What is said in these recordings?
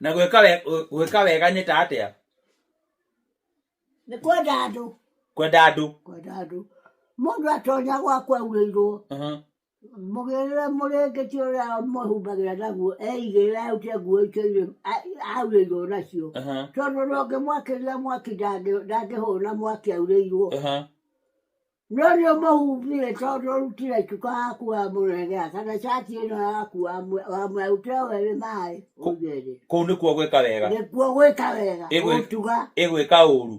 Na gwĩka wega nĩ ta atĩa? Nĩ kwenda andũ. Kwenda andũ. Kwenda andũ. Mũndũ atonya gwaku aurĩirwo, mũgĩrĩre mũrĩngĩti ũrĩa mũhumbagĩra naguo, eigĩrĩre arute nguo icio irĩ aurĩirwo nacio. Tondũ ndũngĩmwakĩria mwaki ndangĩhũna mwaki aurĩirwo. No nĩ ũmũhumbire tondũ ũrutire cuka waku wamũnengera kana cati ĩno yaku wamũrutĩra we wĩ maĩ ũige thĩ. Kũu nĩkuo gwĩka wega. Nĩkuo gwĩka wega, gũtuga. Ĩgwĩka ũru.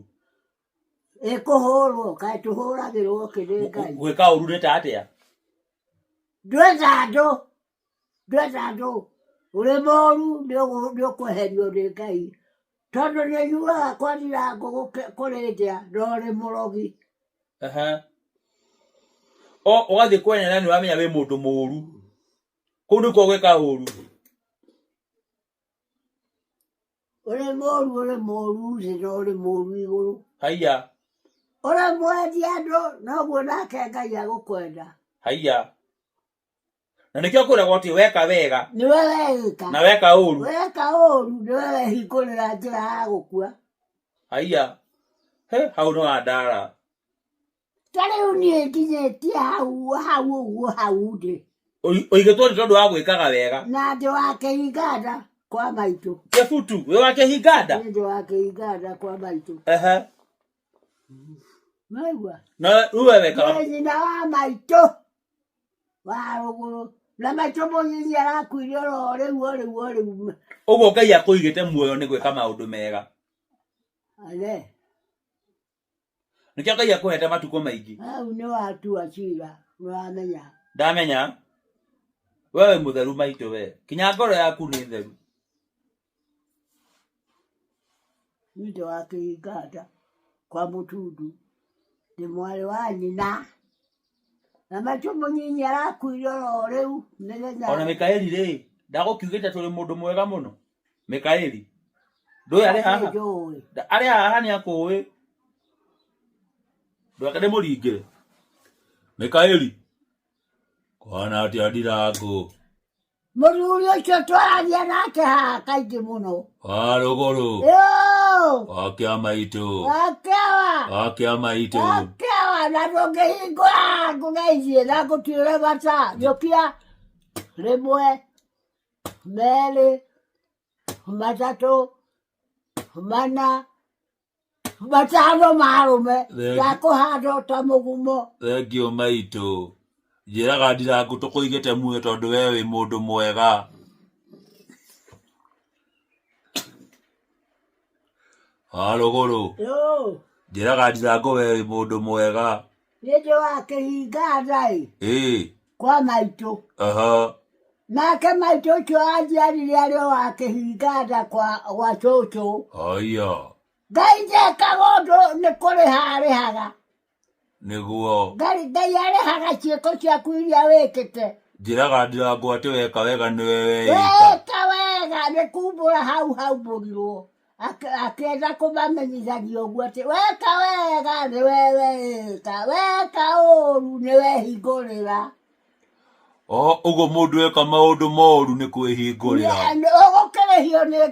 Ĩkũhũrwo, kaĩ tũhũragĩrwo kĩ nĩ Ngai. Gwĩka ũru nĩ ta atĩa? Ndwetha andũ, ndwetha andũ. Ũrĩ mũru nĩ ũkweherio nĩ Ngai. Tondũ nĩ ũnyuaga kwa ndirango kũrĩ ndĩa na ũrĩ mũrogi. Aha. O ũgathiĩ kwenena nĩ ũramenya wĩ mũndũ mũru. Kũu nĩkuo gwĩka ũru. Ũrĩ mũru, ũrĩ mũru thĩ na ũrĩ mũru igũrũ. Haiya. Ũrĩ mwendi andũ noguo nake Ngai agũkwenda. Haiya. Na nĩkĩo kwĩragwo atĩ weka wega Nĩwe weĩka. na weka ũru. Weka ũru nĩwe wehingũrĩra njĩra ya gũkua. Haiya. He, hau nĩ wandara. Ta rĩu niĩ nginyĩtie hau hau ũguo hau ndĩ. Ũigĩtwo nĩ tondũ wa gwĩkaga wega. Na ndĩ wa kĩhinganda kwa maitũ. Kĩbutu, wĩ wa kĩhinganda? Niĩ ndĩ wa kĩhinganda kwa maitũ. Ehe. Maigua? Na rĩu we wekaga. Nĩ nyina wa maitũ wa rũgũrũ. Na maitũ mũnyinyi arakuire oro rĩu o rĩu o rĩu. Ũguo Ngai akũigĩte muoyo nĩ gwĩka maũndũ mega. Ale. Nĩkĩo Ngai akũhete matukũ maingĩ. Hau nĩ watua cira, nĩ wamenya. Ndamenya. We wĩ mũtheru maitũ we. Kinya ngoro yaku nĩ theru. Niĩ ndĩ wa Kĩhinganda kwa Mũtundu, ndĩ mwarĩ wa nyina. Na maitũ mũnyinyi arakuire oro rĩu mĩthenya. Ona Mikaeli rĩ, ndagũkiugĩte tũrĩ mũndũ mwega mũno. Mikaeli. Ndũĩ arĩ haha? Njũĩ. Arĩ haha nĩ akũĩ. Ndwake ndĩmũringĩre. Mikaeli. Kũhana atĩa ndirangũ? Mũthuri ũcio twaragia nake haha kaingĩ mũno. Wa rũgũrũ. Yoo! Wa kĩama itũ. Wa kĩawa. Wa kĩama itũ. Wa kĩawa na ndũngĩhingũra ngũgeithie na ngũtuĩre mata. Njũkia rĩmwe, merĩ, matatũ, mana, matano marũme Thengi- ndakũhanda o ta mũgumo. Thengiũ maitũ. Njĩraga ndirangũ tũkũigĩte muoyo tondũ we wĩ mũndũ mwega. Wa rũgũrũ. Yoo! Njĩraga ndirangũ we wĩ mũndũ mwega. Niĩ ndĩ wa kĩhinga nda-ĩ, Ĩĩ. kwa maitũ. Aha. Nake maitũ ũcio anjiarire arĩ o wa kĩhinga nda kwa gwa cũcũ. Haiya. Ngai ndekaga ũndũ nĩ kũrĩha arĩhaga. Nĩguo. Ngai Ngai arĩhaga ciĩko ciaku iria wĩkĩte. Njĩraga ndirangũ atĩ weka wega nĩwe weĩka. Weka wega nĩ kumbũra hau haumbũrirwo. Akĩenda kũmamenyithania ũguo atĩ weka wega nĩwe weka, weka ũru nĩwehingũrĩra. O ũguo mũndũ eka maũndũ moru nĩ kwĩhingũrĩra. Ũgũkĩrĩhio nĩ Ngai.